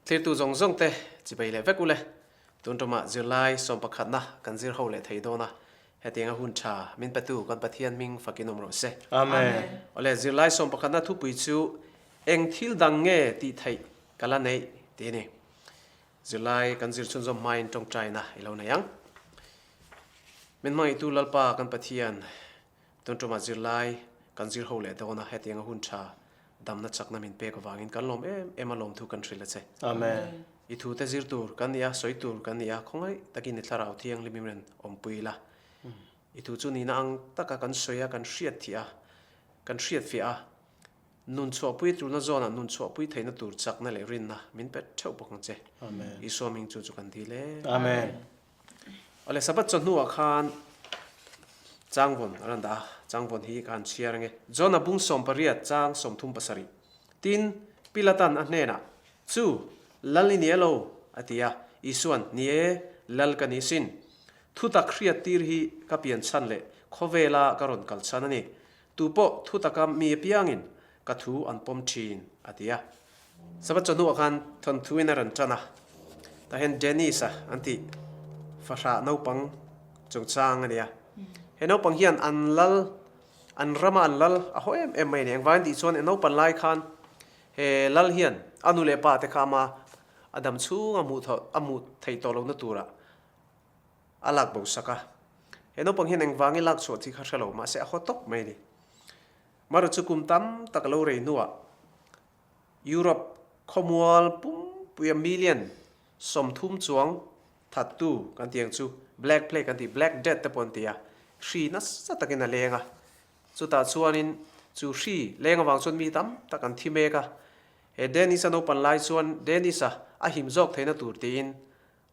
Thlirtu zawng zawng te chibei leh vek ule. Tun tumah zirlai sawmpakhatna kan zir ho leh thei dawn a, hetianga hun tha min petu kan Pathian hming fakin awm rawh se. Amen. Awle, zirlai sawmpakhatna thupui chu eng thil dang nge tih theih ka la neih tih a ni. Zirlai kan zir chhunzawm hmain tawngtaina i lo nei ang. Min hmangaihtu Lalpa kan Pathian, tun tumah zirlai kan zir ho leh dawn a, hetianga hun tha damna chakna min pek avangin kan lawm em em a lawmthu kan hrilh a che. Amen. I thute zir tur kan ni a, sawi tur kan ni a, khawngaih takin i thlarau thianghlim in rawn awmpui la. I thu chu nihna ang taka kan sawi a, kan hriat thih a, kan hriat fiah a, nun chhuahpui tulna zawnah nun chhuahpui theihna tur chakna leh rinna min pe theuh bawk ang che. Amen. Isua hming chu chu kan dil e. Amen. Awle Sabbath chawhnuah khan Changvawn a rawn dah a, Changvawn hi ka han chhiar ange. Jona bung 18 chang 37. Tin, Pilatan a hnenah, Chu, Lal i ni elo? a ti a. Isuan, Ni e, Lal ka ni sin. Thutak hriat tir hi ka pian chhan leh khawvela ka rawn kal chhan a ni. Tupawh thutaka mi apiangin ka thu an pawm thin, a ti a. Sabbath chawhnuah khan thawnthuin a rawn tan a, tah hian Dennis-a an tih fahrah naupang chungchang a ni a. He naupang hian an lal, an rama an lal a haw em em mai a ni. Engvangin tih chuan naupan lai khan he lal hian a nu leh pa te kha ama a dam chhung a hmuh a hmuh theih tawh lohna turah a lak bo sak a. He naupang hian engvangin lak chhuah tih kha hre lo mahse a haw tawp mai a ni. Mara chu kum tam tak lo rei hnuah Europe khawmual pumpuia million 30 chuang thattu kan tih ang chu Black Plague kan tih, Black Death te pawh an ti a, hri nasa takin a leng a. Chutah chuanin chu hri leng avang chuan mi tam tak an thi mek a. He Dennis-a naupan lai chuan Dennis-a a him zawk theihna tur tiin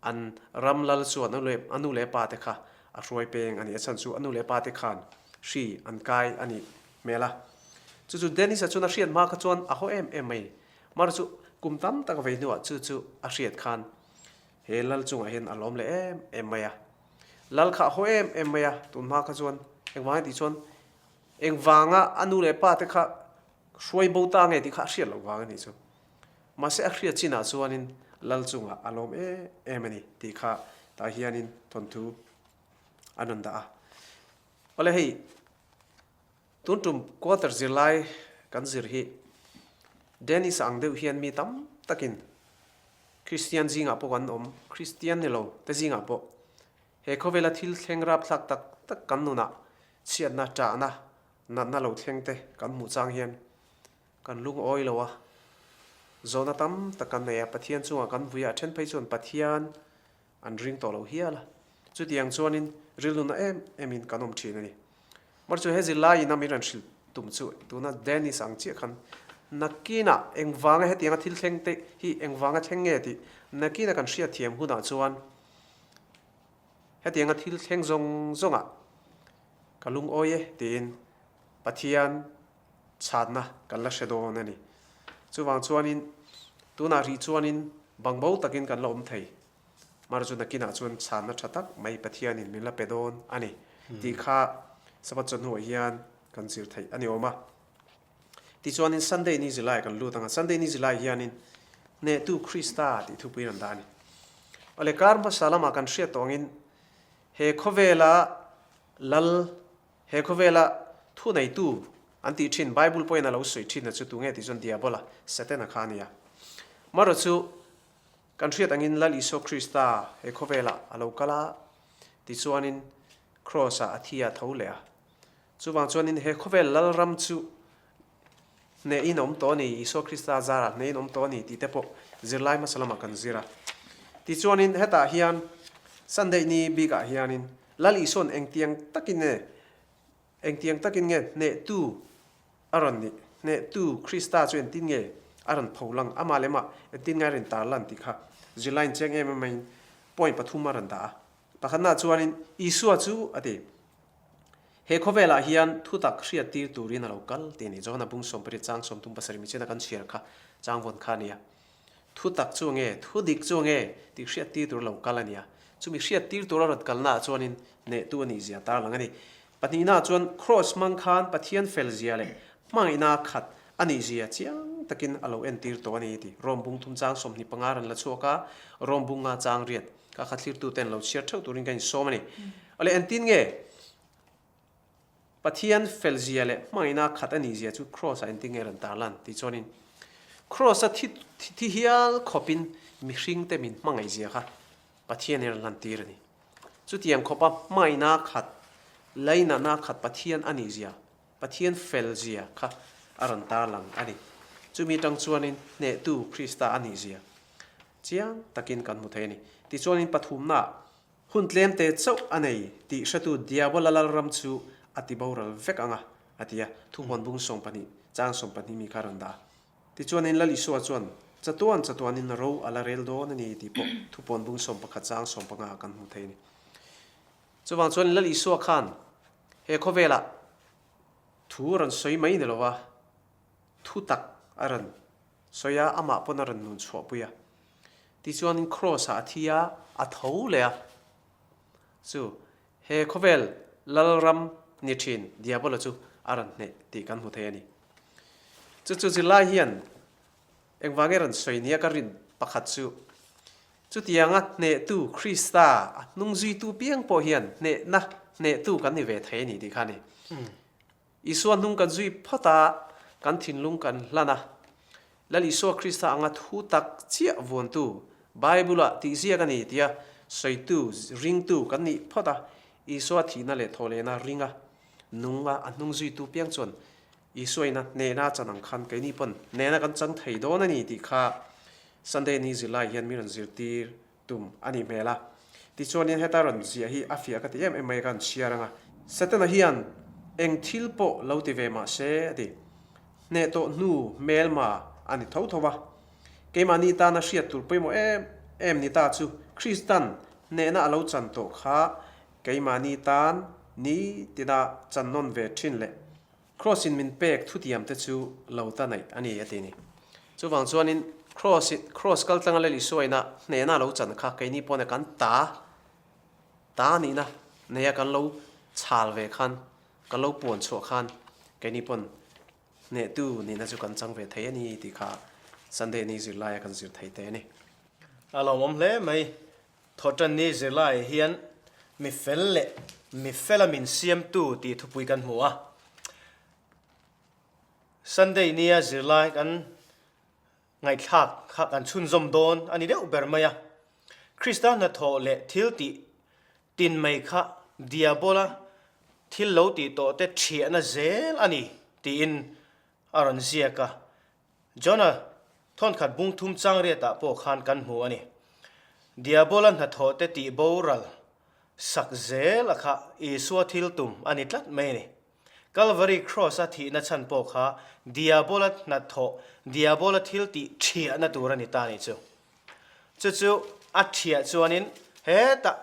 An ram lal chuan a nu leh pa te kha a hruai peng a nih a chhan chu a nu leh pa te khan hri an kai a nih hmel a. Chu chu Dennis-a chuan a hriat hma kha chuan a haw em em mai. Mara chu kum tam tak a vei hnuah chu chu a hriat khan he lal chungah hian a lawm leh em em mai a. Lal kha a haw em em mai a, tun hma kha chuan engvanga tih chuan engvanga a nu leh pa te kha hruai bo ta nge tih kha a hriat loh vang a nih chu. Mahse a hriat chinah chuanin Lal chungah a lawm em em a ni tih kha tah hianin thawnthu an rawn dah a. Awle hei tun tum quarter zirlai kan zir hi Dennis ang deuh hian mi tam takin Kristian zingah pawh kan awm, Kristian ni lo te zingah pawh he khawvela thil thleng rapthlak tak tak kan nunah chhiatna, ṭahna, natna lo thleng te kan hmuh chang hian Kan lungawi lo a, zawhna tam tak kan nei a, Pathian chungah kan vui a, a then phei chuan Pathian an ring tawh lo hial a. Chutiang chuanin rilnuna em emin kan awm thin a ni. Mar chu he zirlaiin a min rawn hrilh tum chu tuna Dennis ang chiah khan nakinah engvanga hetianga thil thleng te hi engvanga thleng nge tih nakina kan hriatthiam hunah chuan hetianga thil thleng zawng zawngah ka lungawi e tiin Pathian chhatna kan la hre dawn a ni. Chuvang chuanin tunah rih chuanin bangbo takin kan la awm thei. Mara chu nakinah chuan chhanna tha tak mai Pathianin min la pe dawn a ni tih kha Sabbath chawhnuah hian kan zir theih a ni awm a. Tichuanin Sunday ni zilai kan lut ang a, Sunday ni zilai hianin Hnehtu Krista tih thupui an dah a ni. Awle kar hmasa lamah kan hriat tawh angin he khawvela Lal He khawvela thu neitu an tih thin Bible pawhin a lo sawi thin na chu tunge tih chuan Diabola, Setana kha a ni a. Marawh chu kan hriat angin Lal Isua Krista he khawvelah a lo kal a, tichuanin Kraws-ah a thi a tho leh a. Chuvang chuanin he khawvel Lalram chu hnehin a awm tawh a ni, Isua Krista zarah hnehin a awm tawh a ni tih te pawh zirlai hmasa lamah kan zir a. Tichuanin hetah hian Sunday ni bikah hianin Lal Isua'n engtiang takin nge, engtiang takin nge hnehtu a rawn nih, hnehtu Krista chu entin nge a rawn pho lang, amah leh amah entin nge a rawn tar lan tih kha zirlai incheng em em maiin point pathum a rawn dah a. Pakhatnaah chuanin Isua chu a ti. He khawvelah hian thutak hriat tir turin a lo kal tih a ni. Johana bung 18 chang 37 michina kan chhiar kha changvawn kha a nia. Thutak chu nge, thu dik chu nge tih hriat tir tur a lo kal a nia. Chumi hriat tir tura rawn kalnaah chuanin hnehtu a nih zia tarlang a ni. Pahnihnaah chuan Kraws hmang khan Pathian fel zia leh hmangaihna khat a nih zia chiang. takin a lo entir tawh a ni ti. Rom bung thum chang 25 rawn la chhuak a, Rom bung nga chang riat ka kha thlirtuten lo chhiar theuh turin ka insawm a ni. Awle entin nge Pathian felzia leh hmangaihna khat a nihzia chu Kraws-ah engtin nge rawn tarlan tih chuanin Kraws-a thi thi hial khawpin mihringte min hmangaihzia kha Pathianin rawn lantir a ni. Chutiang khawpa hmangaihna khat, lainatna khat Pathian a nihzia, Pathian felzia kha a rawn tarlang a ni. Chumi atang chuanin hnehtu Krista a nihzia chiang takin kan hmu thei a ni. Tichuanin pathumnaah Hun tlemte chauh a nei tih hretu Diabola lalram chu a ti boral vek ang a, a ti a. Thuhmuan bung 12, chang 12 mi kha a rawn dah a. Tichuanin Lal Isua chuan, Chatuan chatuanin ro a la rel dawn a ni tih pawh Thupuan bung 11 chang 15 ah kan hmu thei a ni. Chuvang chuan Lal Isua khan he khawvelah thu a rawn sawi mai ni lova, thu tak a rawn sawi a, amah pawn a rawn nun chhuahpui a. Tichuanin Kraws-ah a thi a, a tho leh a. Chu he khawvel lalram ni thin Diabola chu a rawn hneh tih kan hmu thei a ni. Chu chu zirlai hian engvang nge rawn sawi nia ka rin pakhat chu, chutianga hnehtu Krista a hnungzuitu piang pawh hian hnehna hnehtu kan ni ve thei a ni tih kha a ni. Isua hnung kan zui phawt a, kan thinlung kan hlan a. Lal Isua Krista anga thu tak chiah vuantu, Bible-ah tihziak a ni tia sawitu, ringtu kan nih phawt a. Isua thihna leh thawhlehna ringa nunga a hnung zuitu piang chuan Isua ina hnehna chan ang khan keini pawn hnehna kan chang thei dawn a ni tih kha Sunday ni zirlai hian mi rawn zirtir tum a nih hmel a. Tichuanin heta rawn ziah hi a fiah ka ti em em mai a, ka han chhiar ang a. Setana hian eng thil pawh lo ti ve mah se a ti. Hneh tawh hnu hmelma a ni tho tho a. Keimahni tana hriat tur pawimawh em em ni ta chu Kristan hnehna a lo chan tawh kha keimahni tan ni tina chan nawn ve thin leh Kraws in min pek thutiam te chu lo ta naih a ni a ti ni. Chuvang chuanin Kraws Kraws kal tlanga Lel Isua ina hnehna lo chan kha keini pawna kan ta ta nihna neia kan lo chhal ve khan kan lo puan chhuah khan keini pawn hnehtu nihna chu kan chang ve thei a ni tih kha Sunday ni zirlaia kan zir thei te a ni. A lawmawm hle mai. Thawhṭanni zirlaiah hian mi fel leh mi fela min siamtu tih thupui kan hmu a. Sunday nia zirlai kan ngaihthlak kha kan chhunzawm dawn a ni deuh ber mai a. Krista hnathawh leh thil tih tin mai kha Diabola thil lo tih tawh te ṭhiahna zel a ni tiin a rawn ziak a. Jonah thawnkhat bung thum chang riatah pawh khan kan hmu a ni. Diabola hnathawh te tih boral sak zel a kha Isua thil tum a ni tlat mai a ni. Kalvari Kraws-a thihna chhan pawh kha Diabola hnathawh, Diabola thil tih ṭhiahna tur a ni ta a nih chu. Chu chu a ṭhiah chuanin hetah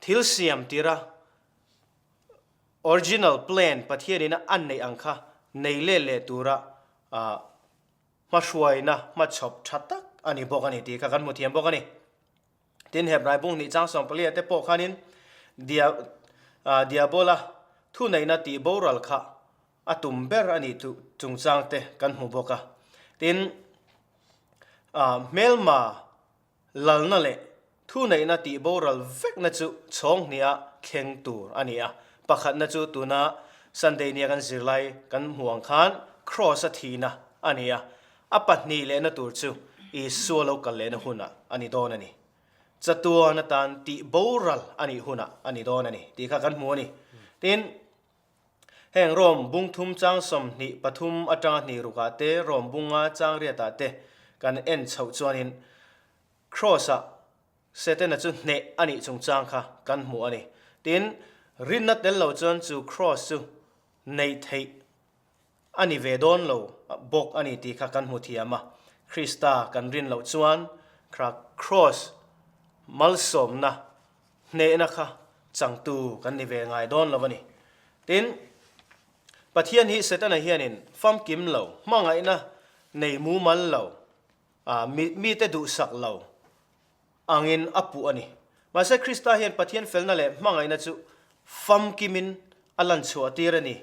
thil siam tira Original plan Pathianina a neih ang kha nei let leh tura hmahruaina hmachhawp tha tak a ni bawk a ni tih kha kan hmu thiam bawk a ni. Tin, Hebrai bung hnih chang 14 te pawh khanin Diabola thuneihna tih boral kha a tum ber a nih chungchang te kan hmu bawk a. Tin, hmelma Lalna leh thuneihna tih boral vekna chu chhawng hniha thleng tur a ni a. Pakhatna chu tuna Sunday nia kan zirlai kan hmuh ang khan Kraws-a thihna a ni a. A pahnih lehna tur chu Isua lo kal lehna hunah a ni dawn a ni. Chatuan atan tih boral a nih hunah a ni dawn a ni tih kha kan hmu a ni. Tin, Heng Rom bung thum chang 23 atanga hnih rukah te, Rom bunga chang riatah te kan en chhoh chuanin Kraws-ah Setana chu hneh a nih chungchang kha kan hmu a ni. Tin, rinna tel lo chuan chu Kraws chu neih theih a ni ve dawn lo bawk a ni tih kha kan hmu thiam a. Krista kan rin loh chuan kha Kraws malsawmna Hnehna kha changtu kan ni ve ngai dawn lo a ni. Tin, Pathian hi Setana hianin famkim lo, hmangaihna nei mumal lo, mite duhsak lo angin a puh a ni. Mahse, Krista hian Pathian felna leh hmangaihna chu famkimin a lanchhuah tir a ni.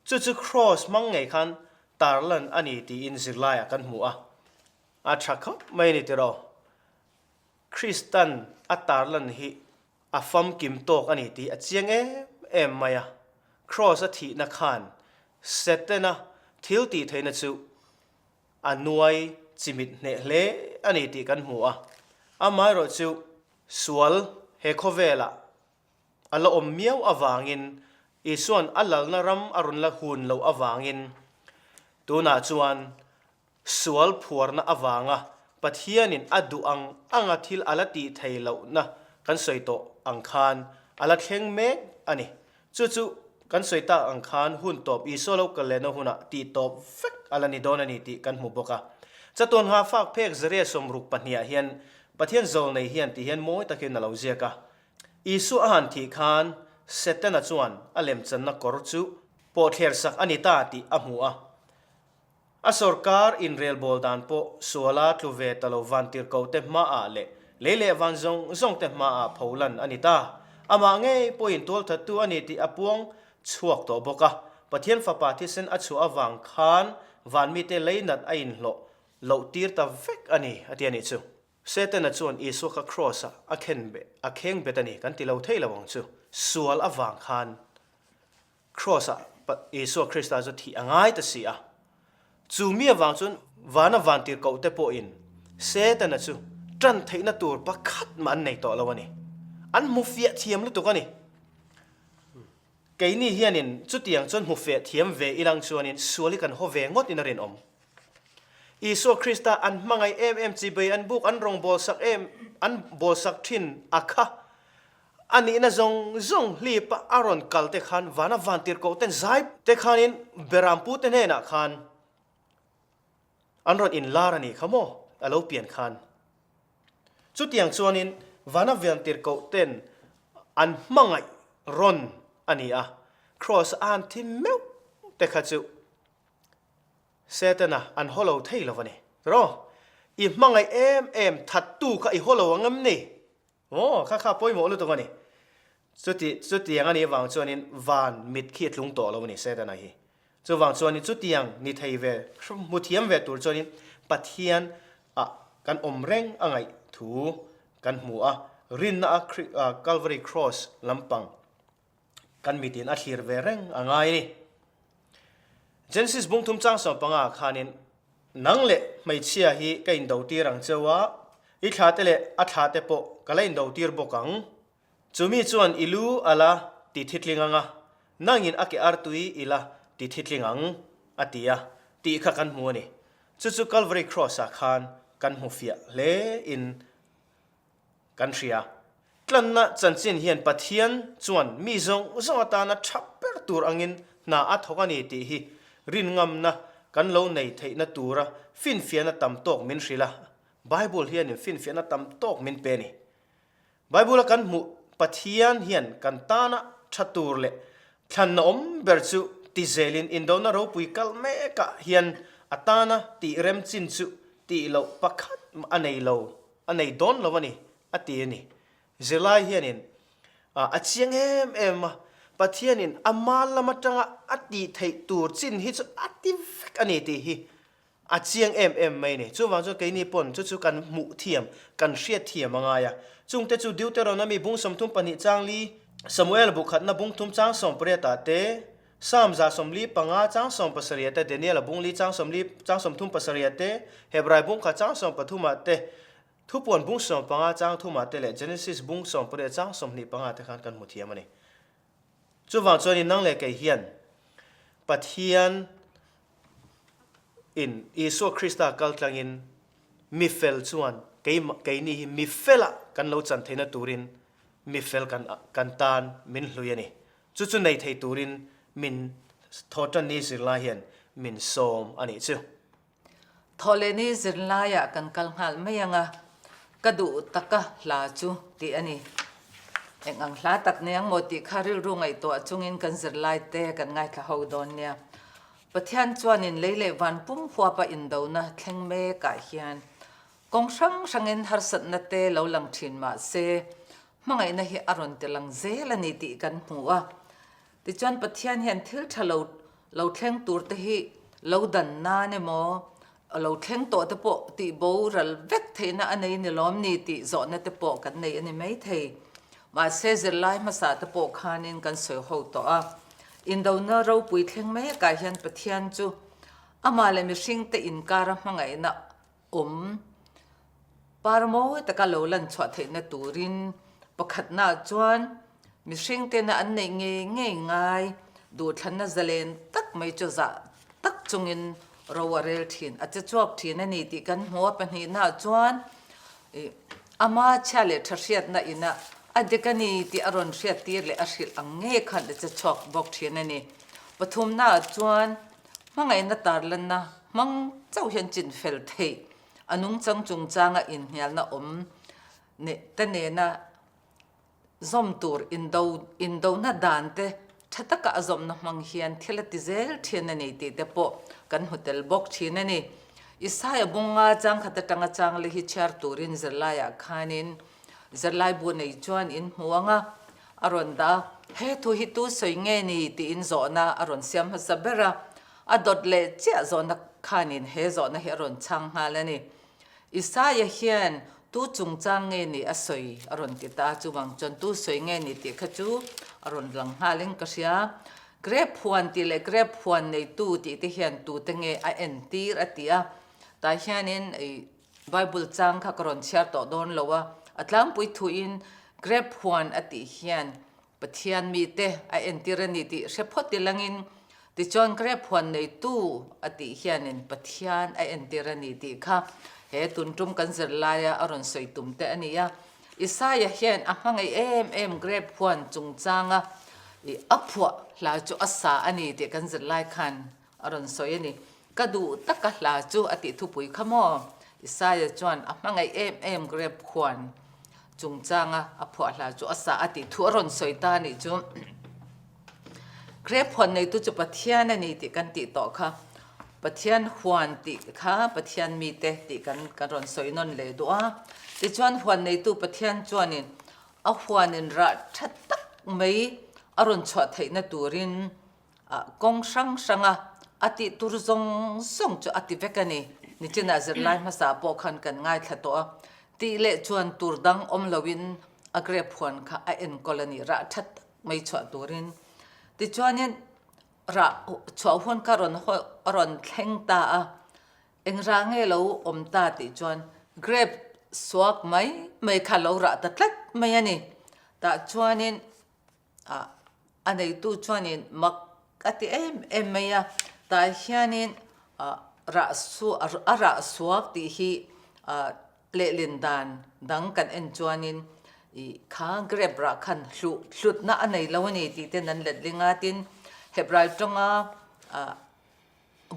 Chu chu Kraws hmang ngei khan. tarlan a ni tiin zirlaiah kan hmu a. A tha khawp mai a ni tiraw? Kristan a tarlan hi a famkim tawk a ni tih a chiang em em mai a. Kraws a thihna khan Setana thil tih theihna chu a nuai chimit hneh hle a ni tih kan hmu a. Amaherawhchu chu sual he khawvelah a la awm miau avangin Isua'n a lalna ram a rawn la hun loh avangin tunah chuan sual phuarna avanga Pathianin a duh ang anga thil a la tih thei lohna kan sawi tawh ang khan a la thleng mek a ni. Chu chu kan sawi tak ang khan hun tawp Isua lo kal lehna hunah tih tawp vek a la ni dawn a ni tih kan hmu bawk a. Chatuan nghahfak phek Zaria 62 ah hian Pathian zawlnei hian ti hian mawi takin a lo ziak a. Isua a han thih khan Setana chuan a lemchanna kawr chu pawhthler sak a ni ta tih a hmu a. A sorkar inrelbawl dan pawh suala tlu ve ta lo vantirhkote hmaah leh lei leh van zawng zawngte hmaah pholan a ni ta. Amah ngei pawhin tualthattu a ni tih a puang chhuak tawh bawk a. Pathian Fapa thisen a chhuah avang khan van mite leinat a inhlawh loh tir ta vek a ni, a ti a nih chu. Setana chuan Isua kha kraws-ah a khen a kheng bet a ni kan ti lo thei lo ang chu. Sual avang khan kraws-ah Isua Krista chu thih a ngai ta si a. Chu mi avang chuan vana vantirhkohte pawhin Setana chu tan theihna tur pakhat mah an nei tawh lo a ni. An hmu fiah thiam lutuk a ni. Keini hianin chutiang chuan hmu fiah thiam ve ilang chuanin sual hi kan haw ve ngawtin a rinawm. Isua Krista an hmangaih em em chi bei an buk an rawn bawlsak em an bawlsak thin a kha. A nihna zawng zawng hlip a a rawn kal te khan vana vantirhkoh ten zai te khanin Berampu te hnenah khan an rawn inlar a ni kha maw a lo pian khan. Chutiang chuanin vana vantirhkoh ten an hmangaih rawn a ni a, Kraws a an thi meuh te kha chu Setana an haw lo thei lo a ni. Rawh, i hmangaih em em thattu kha i haw lo ang em ni? Aw, kha kha pawimawh lutuk a ni. Chuti, chutiang a nih avang chuanin van mit khi a tlung tawh lo a ni Setana hi. Chuvang chuanin chutiang ni thei ve, hmu thiam ve tur chuanin Pathian ah kan awm reng a ngaih thu kan hmu a, rinna a Calvary Cross lampang Kan mitin a thlir ve reng a ngai a ni. Genesis bung thum chang 15 ah khanin, Nang leh hmeichhia hi ka indotir ang cheu a, i thlate leh a thlate pawh ka la indotir bawk ang. Chumi chuan i lu a la ti thitling ang a, nangin a ke artui i la ti thitling ang, a ti a, tih kha kan hmu a ni. Chu chu Calvary Cross-ah khan kan hmu fiah hle in Kan hria. Tlanna chanchin hian Pathian chuan mi zawng zawng atana tha ber tur angin hna a thawk a ni tih hi rinngamna kan lo nei theihna tura finfiahna tam tawk min hrilh a. Bible hianin finfiahna tam tawk min pe a ni. Bible-a kan hmuh Pathian hian kan tana tha tur leh thlanna awm ber chu ti zelin indona ropui kal mekah hian a tana tih rem chin chu tih loh pakhat a nei lo. A nei dawn lo a ni, a ti a ni. Zirlai hianin a chiang em em a, Pathianin a mal lam atanga a tih theih tur chin hi chu a ti vek a ni tih hi a chiang em em mai a ni. Chuvang chuan keini pawn chu chu kan hmuh thiam, kan hriat thiam a ngai a. Chungte chu Deuteronomy bung 32 chang li, Samuel bu khatna bung thum chang 18 ah te, Psalm 45 chang 17 te, Daniel-a bung li chang 40 chang 37 te, Hebrai bung khat chang 13 ah te, Thupuan bung 15 chang thum ah te leh Genesis bung 18 chang 25 te khan kan hmu thiam a ni. Chuvang chuanin nang leh kei hian Pathian in Isua Krista kal tlangin mi fel chuan keini hi mi felah kan lo chan theihna turin mi fel kan tan min hlui a ni. Chu chu nei thei turin min thawhtanni zirlai hian min sawm a nih chu. Thawhlehni zirlaiah kan kal nghal mai ang a, ka duh taka hla chu tih a ni. Eng ang hla tak ni ang maw tih kha rilru ngaihtuah chungin kan zirlaite kan ngaithla ho dawn nia. Pathian chuanin lei leh van pum huapa indona thleng mekah hian kawng hrang hrangin harsatna te lo lang thin mah se, Hmangaihna hi a rawn ti lang zel a ni tih kan hmu a. Tichuan Pathian hian thil tha lo lo thleng tur te hi Lo dan nan emaw, a lo thleng tawh te pawh tih boral vek theihna a nei ni lawm ni tih zawhna te pawh kan nei a ni maithei. Mahse zirlai hmasa te pawh khanin kan sawi ho tawh a, indona ropui thleng mekah hian Pathian chu amah leh mihringte inkara hmangaihna awm par mawi taka lo lan chhuah theihna turin pakhatnaah chuan mihring tena an neih ngei ngei ngai duhthlanna zalen tak mai chu zah tak chungin ro a rel thin, a che chhuak thin a ni tih kan hmu a. Pahnihnaah chuan ih ama chhia leh tha hriatna ina a dik a ni tih a rawn hriat tir leh a hrilh ang ngei khan a che chhuak bawk thin a ni. Pathumnaah chuan Hmangaihna tarlanna hmang chauh hian chin fel theih a nungchang chungchanga inhnialna awm te nena zawm tur indo indona dan te tha taka a zawmna hmang hian thil a ti zel thin a ni tih te pawh kan hmu tel bawk thin a ni. Isaiah bunga changkhat atanga changle hi chhiar turin zirlaiah khanin zirlai bu nei chuan in hmu ang a, A rawn dah a, He thu hi tu sawi nge ni? tiin zawhna a rawn siam hmasa ber a. A dawt leh chiah zawhna khanin he zawhna hi a rawn chhang nghal a ni. Isaia hian tu chungchang nge ni a sawi a rawn ti ta a, chuvang chuan tu sawi nge ni tih kha chu a rawn lang nghalin ka hria. Grep huan tih leh grep huan neitu tih te hian tute nge a entir a ti a, tah hianin Bible chang kha ka rawn chhiar tawh dawn lo a, a tlangpui thuin Grep huan a tih hian Pathian mite a entir a ni tih hre phawt ilangin tichuan Grep huan neitu a tih hianin Pathian a entir a ni tih kha he tun tum kan zir laia a rawn sawi tum te a ni a. Isaiah hian a hmangaih em em Grep huan chungchanga a phuah hla chu a sa a ni tih kan zir lai khan A rawn sawi a ni. Ka duh taka hla chu a tih thupui kha maw? Isaiah chuan a hmangaih em em grep khuan chungchanga a phuah hla chu a sa a tih thu a rawn sawi ta a nih chu. Grep huan neitu chu Pathian a ni tih kan tih tawh kha. Pathian huan tih kha Pathian mite tih kan kan rawn sawi nawn leh duh a. Tichuan huan neitu Pathian chuanin a huanin rah tha tak mai a rawn chhuah theihna turin Kawng hrang hranga a tih tur zawng zawng chu a ti vek a ni. Nichinah zirlai hmasa pawh khan kan ngaithla tawh a, tih leh chuan tur dang awm loin a grape huan kha a enkawl a ni, rah tha tak mai chhuah turin. Tichuanin rah chhuah huan kha rawn a rawn thleng ta a, eng rah nge lo awm ta tih chuan grape suak mai mai kha lo rah ta tlat mai a ni. Tah chuanin A neitu chuanin mak a ti em em mai a, tah hianin rah su a rah suak tih hi lehlin dan dang kan en chuanin ih kha grape rah khan hluh hlutna a nei lo a ni tih ten an letling a, tin Hebrai tawnga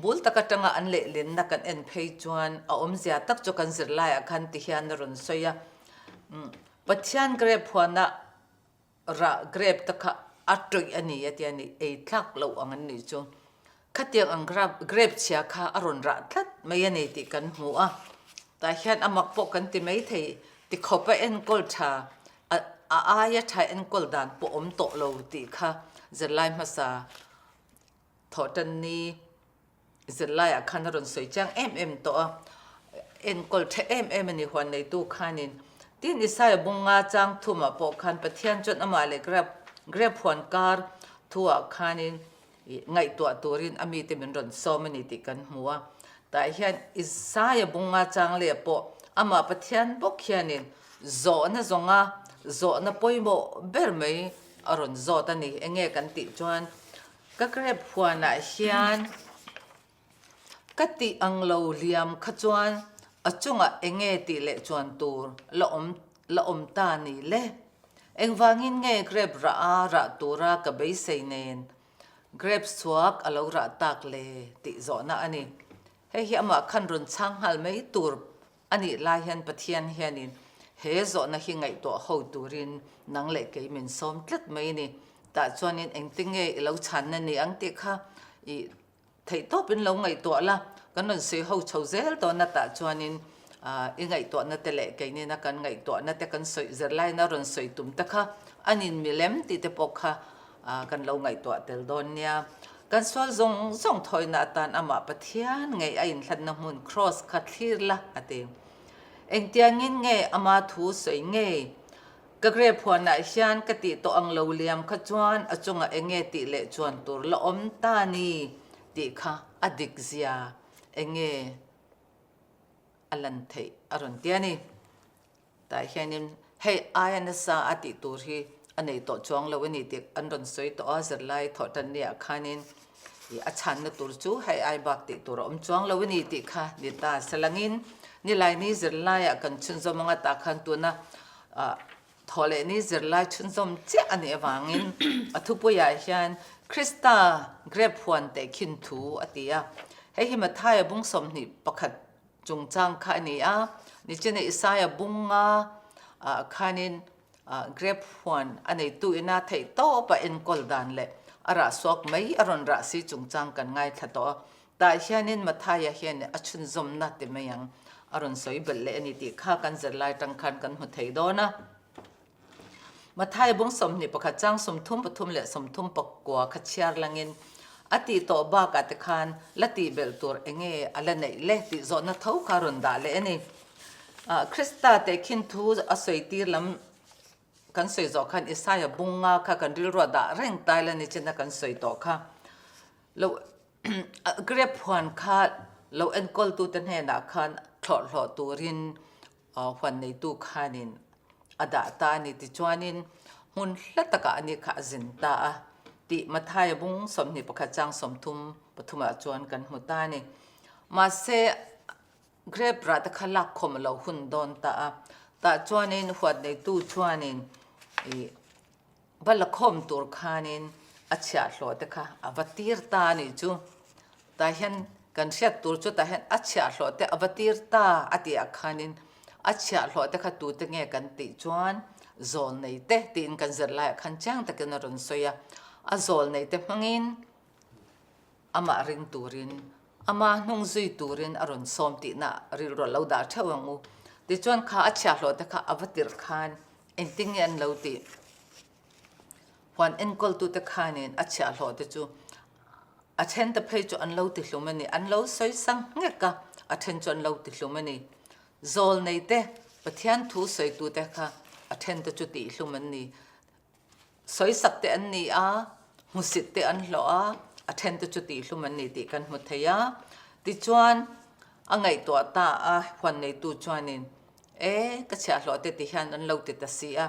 bul tak atanga an lehlinna kan en phei chuan a awmzia tak chu kan zirlaiah khan ti hian a rawn sawi a, Pathian grape huanah Rah grape te kha a tawih a ni a tia ni, ei tlak loh ang an nih chu. Khatiang ang grape chhia kha a rawn rah tlat mai a ni tih kan hmu a. Tah hian a mak pawh kan ti mai thei, tikhawp a enkawl tha, a aia tha enkawl dan pawh awm tawh lo tih kha zirlai hmasa thawhtan ni. Zirlaiah khan a rawn sawi chiang em em tawh a, enkawl tha em em a ni huan neitu khanin. Tin, Isaia bunga chang thumah pawh khan Pathian chuan amah leh grep grep huan kar thuah khanin ngaihtuah turin a mite min rawn sawm a ni tih kan hmu a. Tah hian Isaia bunga chang leh pawh amah Pathian bawk hianin zawhna zawnga zawhna pawimawh ber mai a rawn zawt a ni. Enge kan tih chuan Ka grep huanah hian ka tih ang lo liam kha chuan a chungah enge tih leh chuan tur la awm la awm ta ni le? Engvangin nge grep rah a rah tura ka beisei nen grep suak a lo rah tak le tih zawhna a ni. Hei hi amah khan rawn chhang nghal mai tur A nih lai hian Pathian hianin he zawhna hi ngaihtuah ho turin nang leh kei min sawm tlat mai a ni. Tah chuanin engtinge i lo chhanna ni ang tih kha i theihtawpin lo ngaihtuah la, kan rawn sawi ho chho zel dawn a, tah chuanin i ngaihtuahna te leh keinina kan ngaihtuahna te kan sawi zirlaina rawn sawi tum te kha a nin milem tih te pawh kha kan lo ngaihtuah tel dawn nia. Kan sual zawng zawng thawina atan amah Pathian ngei a inhlatna hmun Kraws kha thlir la, a ti. Engtiangin nge ama thu sawi ngei? Ka grape huanah hian ka tih tawh ang lo liam kha chuan a chungah enge tih leh chuan tur la awm ta ni tih kha a dik zia enge a lan theih a rawn ti a ni. Tah hianin hei aia nasa a tih tur hi a nei tawh chuang lo a ni tih an rawn sawi tawh a, zirlai thawh tan niah khanin ih a chhanna tur chu hei ai bak tih tur a awm chuang lo a ni tih kha ni ta salangin nilaini zirlaiah kan chhunzawm anga tah khan tuna ah thawh leh ni zirlai chhunzawm chiah a nih avangin a thupuiah hian Krista grape huan tehkhin thu a ti a, hei hi Mathaia bung 21 Chungchang kha a ni a, nichina Isaia bunga ah khanin grape huan a neitu ina theih tawp a enkawl dan leh a rah suak mai a rawn rah si chungchang kan ngaithla tawh a. Tah hianin Mathaia hian a chhunzawmna ti mai ang a rawn sawi belh leh a ni tih kha kan zirlai tang khan kan hmu thei dawn a. Matthai bung 21 chang 33 leh 39 kha chhiar langin a tih tawh bakah te khan la tih belh tur enge a la neih le tih zawhna tho kha a rawn dah leh a ni. Krista tehkhin thu a sawi tir lam kan sawi zawh khan Isaia bunga kha kan rilruah dah reng tai la ni china kan sawi tawh kha. Lo grape huan kha lo enkawltute hnenah khan thlawhhlawh turin Huan neitu khanin a dah ta a ni. Tichuanin hmun hla takah a ni kha a zin ta a tih Mathaia bung 21 chang 33 ah chuan kan hmu ta a ni. Mahse, grape rah te kha lak khawm a lo hun dawn ta a. Tah chuanin huan neitu chuanin ih Va la khawm tur khanin a chhiahhlawh te kha a va tir ta a nih chu. Tah hian kan hriat tur chu tah hian a chhiahhlawh te a va tir ta a tih ah khanin a chhiahhlawh te kha tute nge kan tih chuan zawl nei te tiin kan zir laiah khan chiang takin a rawn sawi a. A zawl nei te hmangin amah ring turin ama hnung zui turin a rawn sawm tihna rilru a lo dah theuh ang u. Tichuan kha a chhiahhlawh te kha a va tirh khan Engtin nge an lo tih? Huan enkawltute khanin a chhiahhlawhte chu a thente phei chu an lo ti hlum a ni. An lo sawi sang nghek a, a then chu an lo ti hlum a ni. Zawlneite, Pathian thu sawitute kha a thente chu tihhlum an ni. Sawisak te an ni a, hmusit te an hlawh a, a then te chu tihhlum an ni tih kan hmu thei a. Tichuan, a ngaihtuah ta a, huan neitu chuanin, E, ka chhiahhlawh te ti hian an lo ti ta si a,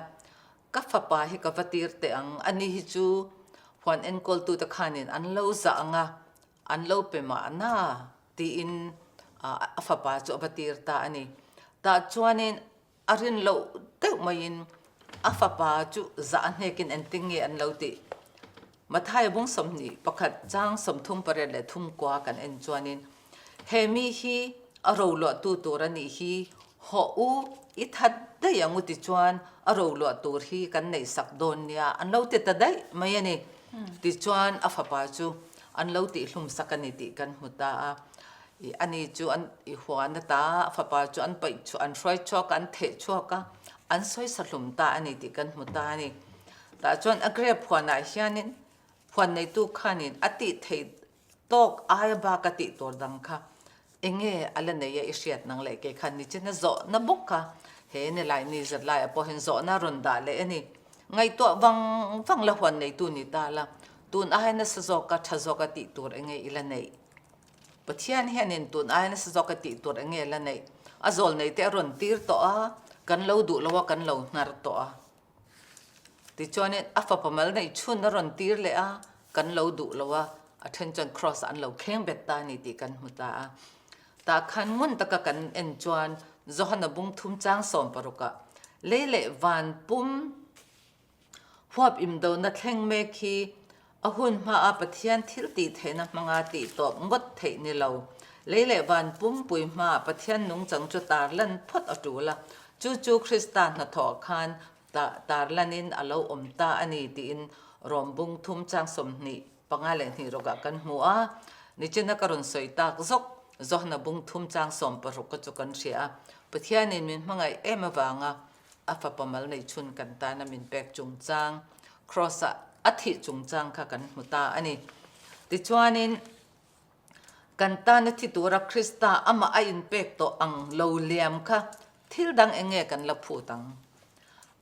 ka fapa hi ka va tir teh ang, ani hi chu huan enkawltute khanin an lo zah ang a, an lo pe mahna tiin a fapa chu a va tir ta a ni. Tah chuanin A rin loh deuh maiin a fapa chu zah a hnekin engtin nge an lo tih? Mathaia bung 21 chang 38 leh thum kua kan en chuanin, He mi hi a roluahtu tur a nih hi, hawh u, i that daih ang u tichuan a roluah tur hi kan neihsak dawn nia an lo ti ta daih mai a ni. Tichuan a fapa chu an lo tihhlumsak a ni tih kan hmu ta a. I ani chu an i huan ata a fapa chu an paih chhuah an hruai chhuak a, an theh chhuak a, an sawisa hlum ta a ni tih kan hmu ta a ni. Tah chuan a grape huanah hianin huan neitu khanin a tih theih tawk aia bak a tih tur dang kha enge a la nei a i hriat nang leh kei khan nichin a zawhna bawk kha he nilai ni zat laiah pawhin zawhna a rawn dah leh a ni. Ngaihtuah vang vang la huan neitu ni ta la, tun aia nasa zawka tha zawka tih tur enge i la neih? Pathian hianin tun aia nasa zawk a tih tur enge la neih? A zawl nei te a rawn tir tawh a, kan lo duh lo a, kan lo hnar tawh a. Tichuanin a fapa mal neih chhun a rawn tir leh a, kan lo duh lo a, a then chuan kraws ah an lo kheng bet ta a ni tih kan hmu ta a. Tah khan ngun taka kan en chuan Johana bung thum chang 16 ah lei leh van pum Huap imdona thleng mek hi a hun hmaa Pathian thil tih theihna hmanga tih tawp ngawt theih ni lo. Lei leh van pumpui hmaa Pathian nungchang chu tarlan phawt a tul a, chu chu Krista hnathawh khan tarlanin a lo awm ta a ni tiin Rom bung thum chang 25 leh hnih rawkah kan hmu a. Nichina ka rawn sawi tak zawk Johana bung thum chang 16 ka chu kan hria a, Pathianin min hmangaih em avanga A fapa mal nei chhun kan tana min pek chungchang, Kraws-ah a thih chungchang kha kan hmu ta a ni. Tichuanin, kan tana thi tura Krista amah a inpek tawh ang lo liam kha thil dang eng nge kan la phut ang?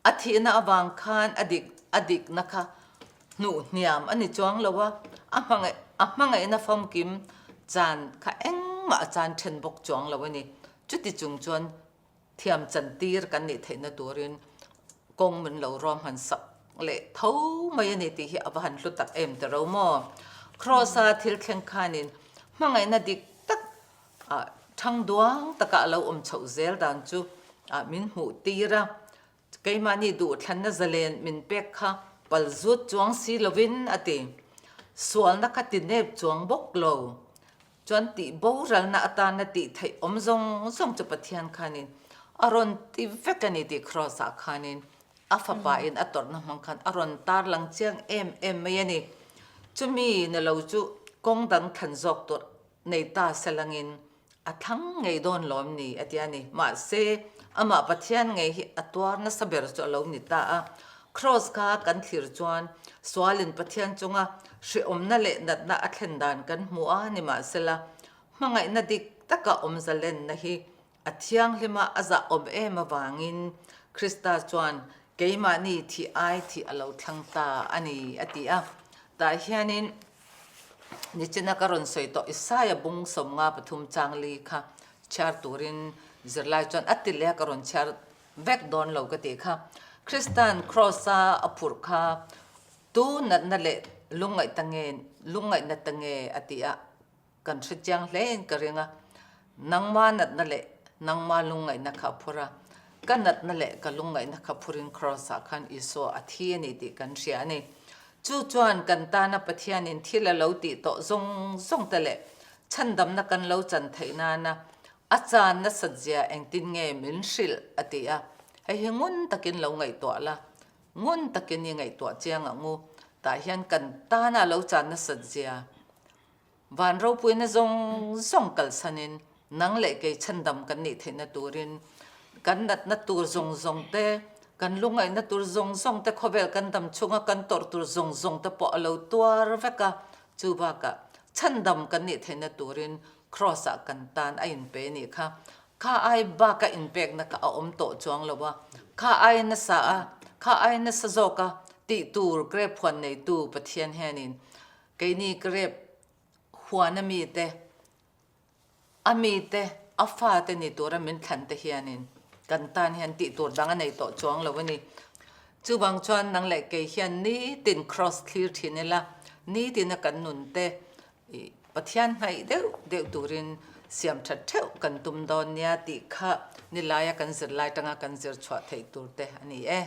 A thihna avang khan a dik a dikna kha hnuh hniam a ni chuang lo a, a hmangaih a hmangaihna famkim chan kha engmah a chan then bawk chuang lo a ni. Chuti chung chuan thiam chantir kan nih theihna turin kawng min lo ruahman sak leh tho mai a ni tih hi a va han hlu tak em ti ro maw? Kraws-a thil thleng khanin hmangaihna dik tak ah thang duang taka a lo awm chhoh zel dan chu ah min hmuh tir a, keimahni duhthlanna zalen min pek kha pal zut chuang si lovin a ti. Sualna kha ti nep chuang bawk lo. Chuan tih boralna atana tih theih awm zawng zawng chu Pathian khanin a rawn ti vek a ni tih Kraws ah khanin a fapa in a tawrhna hmang khan a rawn tar lang chiang em em mai a ni. Chumi na lo chu kawng dang thlan zawk tur nei ta se langin a thlang ngei dawn lawm ni a ti a ni. Mahse amah Pathian ngei hi a tuar nasa ber chu a lo ni ta a. Kraws kha kan thlir chuan sualin Pathian chunga Hrehawmna leh natna a thlen dan kan hmu a, nimahsela, hmangaihna dik taka awmza lenna hi a thianghlima a zahawm em avangin Krista chuan keimahni thih ai thih a lo thlang ta a ni, a ti a. Tah hianin nichina ka rawn sawi tawh Isaia bung 53 changli kha chhiar turin zirlai chuan a ti leh a, ka rawn chhiar vek dawn lo ka tih kha. Krista'n Kraws-a a phurh kha Tu natna leh lungngaih ta nge, lungngaihna ta nge a ti a, kan hre chiang hlein ka ring a. Nangma natna leh nangma lungngaihna kha a phur a, ka natna leh ka lungngaihna kha phurin Kraws-ah khan Isua a thi a ni tih kan hria a ni. Chu chuan kan tana Pathianin thil a lo tih tawh zawng zawng te leh chhandamna kan lo chan theih nana a chan nasat zia engtin nge min hrilh a ti a, hei hi ngun takin lo ngaihtuah la, Ngun takin i ngaihtuah chiang ang u. Tah hian kan tana lo chan nasat zia van ropuina zawng zawng kalsanin nang leh kei chhandam kan nih theihna turin kan natna tur zawng zawng te, kan lungaihna tur zawng zawng te, khawvel kan dam chhunga kan tawrh tur zawng zawng te pawh a lo tuar vek a. Chu bakah chhandam kan nih theihna turin Kraws-ah kan tan a inpe a nih kha. Kha ai baka inpekna kha a awm tawh chuang lo a, kha ai nasa a, kha ai nasa zawk a tih tur grep huan neitu Pathian hianin keini grep huan a mite, a mite, a fate ni tura min thlan te hianin kan tan hian tih tur dang a nei tawh chuang lo a ni. Chuvang chuan nang leh kei hian nitin kraws thlir thin ila, nitina kan nun te I Pathian hnaih deuh deuh turin siam that theuh kan tum dawn nia tih kha nilaia kan zirlai tanga kan zir chhuah theih tur te a ni e.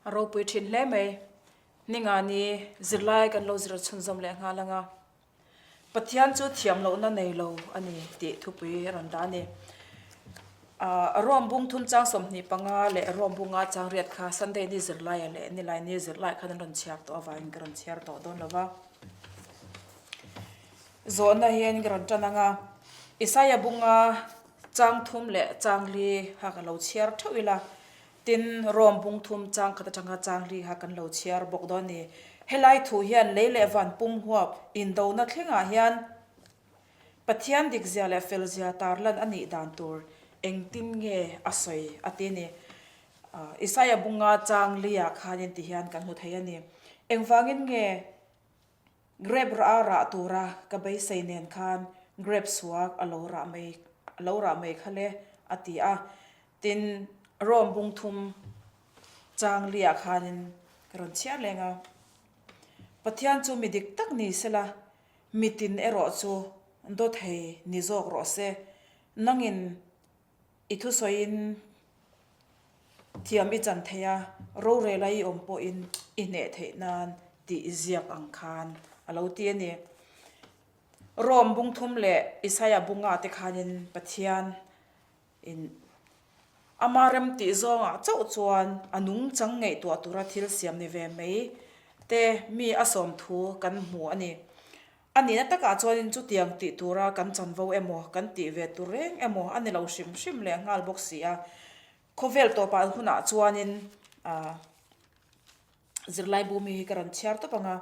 A ropui thin hle mai. Ninga ni zirlai kan lo zir chhunzawm leh nghal anga Pathian chu thiam lohna nei lo a ni tih thupui a rawn dah a ni. Rom bung thum chang 25 leh Rom bunga chang riat kha Sunday ni zirlaia leh nilai ni zirlai khan an rawn chhiar tawh avangin ka rawn chhiar tawh dawn lo va. Zawhna hian ka rawn tan ang a, Isaia bunga chang thum leh chang li kha ka lo chhiar theuh ila, tin Rom bung thum chang khat atanga chang li kha kan lo chhiar bawk dawn a ni. Helai thu hian lei leh van pum huap indona thlengah hian Pathian dikzia leh felzia tarlan a nih dan tur engtin nge a sawi a ti a ni. Isaia bunga chang liah khanin ti hian kan hmu thei a ni. Engvangin nge Grape rah a rah tura ka beisei nen khan grape suak a lo rah mai a lo rah mai kha le a ti a. Tin, Rome bung thum chang liah khanin ka rawn chhiar leng a. Pathian chu mi dik tak ni sela, mitin erawh chu dawthei ni zawk rawh se. Nangin I thusawiin thiam i chan thei a, rorela i awm pawhin i hneh theih nan tih i ziak ang khan a lo ti a ni. Rome bung thum leh Isaia bunga te khanin Pathian in ama rem tih zawngah chauh chuan a nungchang ngaihtuah tura thil siam ni ve mai te mi a sawm thu kan hmu a ni. A nihna takah chuanin chutiang tih tura kan chanvo emaw, kan tih ve tur reng emaw a ni lo hrim hrim leh nghal bawk si a. Khawvel tawpah hunah chuanin zirlaibu mi hi ka rawn chhiar tawp ang a.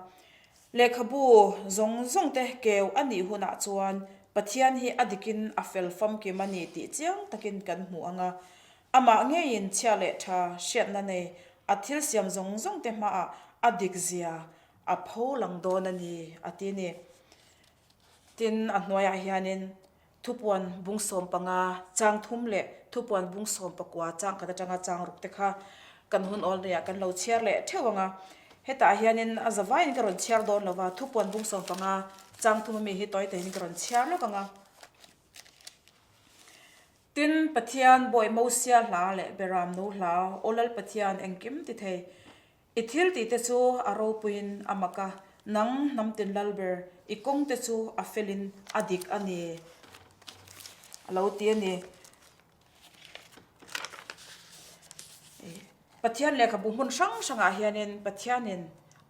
Lehkhabu zawng zawng te keu a nih hunah chuan Pathian hi a dikin a fel famkim a ni tih chiang takin kan hmu ang a. Amah ngeiin chhia leh tha hriatna nei a thil siam zawng zawng te hmaah a dik zia a pho lang dawn a ni, a ti ni. Tin, a hnuaiah hianin Thupuan bung 15 chang thum leh Thupuan bung 19 chang khat atanga chang ruk te kha kan hun awl neiah kan lo chhiar leh theuh ang a. Hetah hianin a zavaiin ka rawn chhiar dawn lo va, Thupuan bung 15 chang thum ami hi tawi tahin ka rawn chhiar lawk ang a. Tin, Pathian Bawi Mosia hla leh Beram No hla, Aw Lal Pathian engkim ti thei, I thil tih te chu a ropuiin a mak a, nang hnam tin lal ber, i kawng te chu a felin a dik a ni, a lo ti a ni. Pathian lehkhabu hmun hrang hrangah hianin Pathianin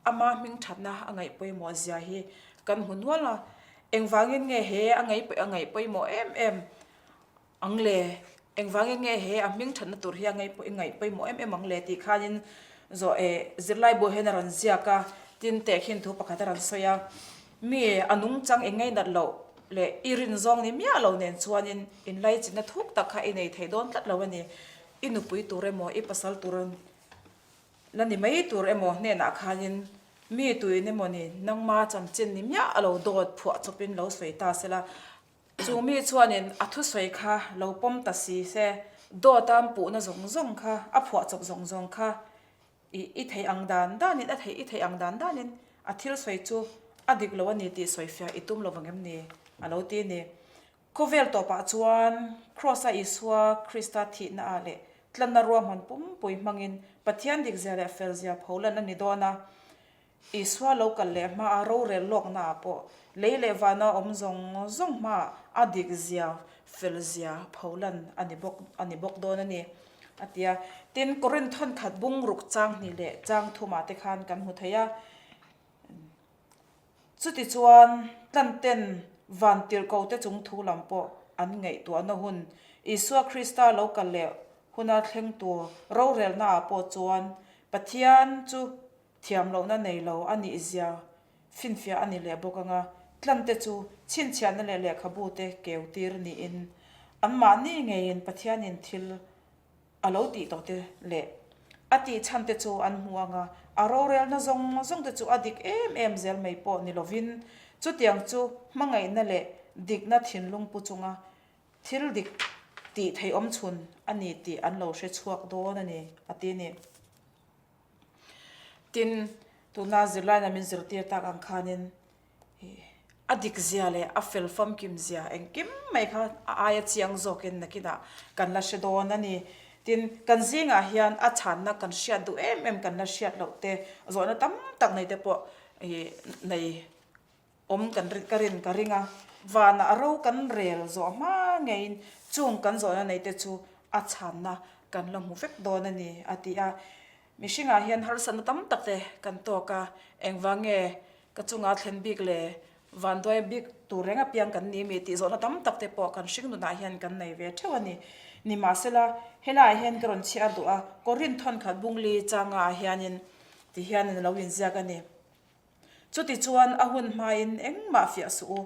ama hming thatna a ngaih pawimawh zia hi kan hmu nual a, engvangin nge he a ngaih pawimawh em em Ang le, engvangin nge he a hming thatna tur hi a ngaih pawh ngaih pawimawh em em ang le tih khanin zawh eh zirlai buah hian a rawn ziak a, tin tehkhin thu pakhat a rawn sawi a, mi a nungchang i ngainat loh leh i rin zawng ni miah lo nen chuanin inlaichinna thuk tak kha i nei thei dawn tlat lo a ni, i nupui tur emaw i pasal tur la ni mai tur emaw hnenah khanin mi tuin emaw ni nangma chanchin ni miah lo dawt phuah chawpin lo sawi ta sela. Chu mi chuanin a thusawi kha lo pawm ta si se, dawt a puhna zawng zawng kha, a phuahchawp zawng zawng kha i i theih ang dan danin, a theih i theih ang dan danin a thil sawi chu a dik lo a ni tih sawifiah i tum lo vang em ni? a lo ti a ni. Khawvel tawpah chuan Kraws-a Isua Krista thihna ah leh tlanna ruahman pumpui hmangin Pathian dikzia leh felzia pholan a ni dawn a, Isua lo kal leh hmaa rorel lawknaah pawh lei leh vana awm zawng zawng hmaah a dik zia, fel zia pholan a ni bawk a ni bawk dawn a ni, a ti a. Tin, Korinth thawnkhat bung ruk chang hnih leh chang thumah te khan kan hmu thei a. Chutichuan, tlanten van tirhkote chung thu lam pawh an ngaihtuahna hun, Isua Krista lo kal leh huna thleng tur rorelnaah pawh chuan Pathian chu Thiam lohna nei lo a nih zia finfiah a ni leh bawk ang a, tlante chu chhinchhiahna leh lehkhabu te keu tir niin anmahni ngeiin Pathianin thil a lo tih tawh te leh a tih chhan te chu an hmu ang a, a rorelna zawng zawng te chu a dik em em zel mai pawh ni lovin chutiang chu hmangaihna leh dikna thinlung pu chunga thil dik tih theih awm chhun a ni tih an lo hre chhuak dawn a ni, a ti a ni. Tin, tuna zirlaina min zirtir tak ang khanin a dik zia leh a fel famkim zia engkim mai kha a aia chiang zawkin nakinah kan la hre dawn a ni. Tin, kan zingah hian a chhanna kan hriat duh em em kan la hriat loh te, zawhna tam tak nei te pawh nei Awm kan rin ka rin ka ring a, vanah ro kan rel zawh hma ngeiin chung kan zawhna nei te chu a chhanna kan la hmu vek dawn a ni, a ti a. Mihringah hian harsatna tam tak te kan tawk a, engvang nge ka chunga thlen bik leh vanduai bik tur reng apiang kan ni mi tih zawhna tam tak te pawh kan hring nunah hian kan nei ve theuh a ni. Nimahsela, helaiah hian ka rawn chhiar duh a, Korinth thawnkhat bungli changa ah hianin tihian a lo inziak a ni. Chutichuan a hun hmain engmah fiah suh u,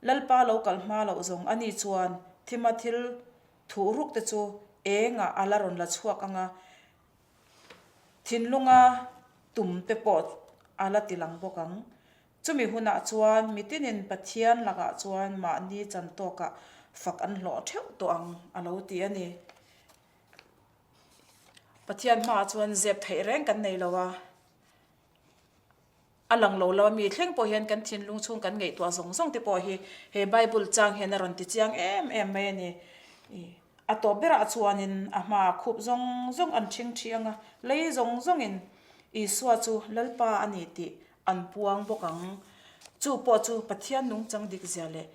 Lalpa lo kal hma loh zawng a ni chuan thima thil thuh ruk te chu engah a la rawn la chhuak ang a, thinlunga tum te pawh a la ti lang bawk ang. Chumi hunah chuan mitinin Pathian lakah chuan mahni chan tawkah fak an hlawh theuh tawh ang a lo ti a ni. Pathian hmaah chuan zep theih reng kan nei lo a. A lang lo lo a mi thleng pawh hian kan thinlung chhung kan ngaihtuah zawng zawng te pawh hi he Bible chang hian a rawn ti chiang em em mai a ni. A tawp berah chuanin a hmaah khup zawng zawng an ṭhing ṭhi ang a, lei zawng zawngin Isua chu Lalpa a ni tih an puang bawk ang. Chu pawh chu Pathian nungchang dikzia leh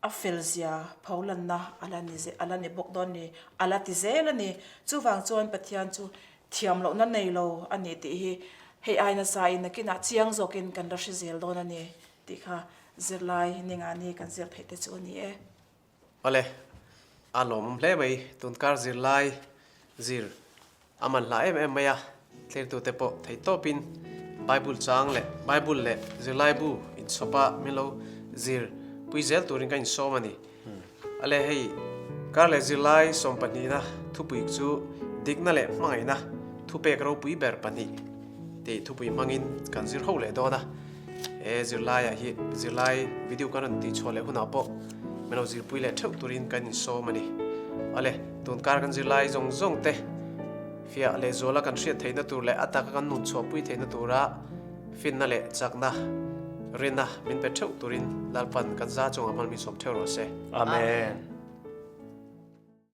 A fel zia pholanna a la ni a la ni bawk dawn ni, a la ti zel a ni. Chuvang chuan Pathian chu thiam lohna nei lo a ni tih hi hei ai nasa in nakinah chiang zawkin kan la hre zel dawn a ni tih kha zirlai ningah ni kan zir theih te chu a ni e. Awle, a lawmawm hle mai, tunkar zirlai zir A man hla em em mai a, thlirtute pawh thei tawpin. Bible chang leh Bible leh zirlaibu inchhawpa min lo zir pui zel turin ka insawm a ni. Ale hei kar leh zirlai sawmpahnihna thupui chu dikna leh hmangaihna thupek ropui ber pahnih tih thupui hmangin kan zir ho leh dawn a. He zirlaiah hi zirlai video kan rawn tihchhuah leh hunah pawh min lo zirpui leh theuh turin kan insawm a ni. Ale tun kar kan zirlai zawng zawng te fiah leh zuala kan hriat theihna tur leh a taka kan nun chhuahpui theihna tura finna leh chakna rinna min pe theuh turin Lalpan kan za chungah hmalmi sawm theuh rawh se. Amen.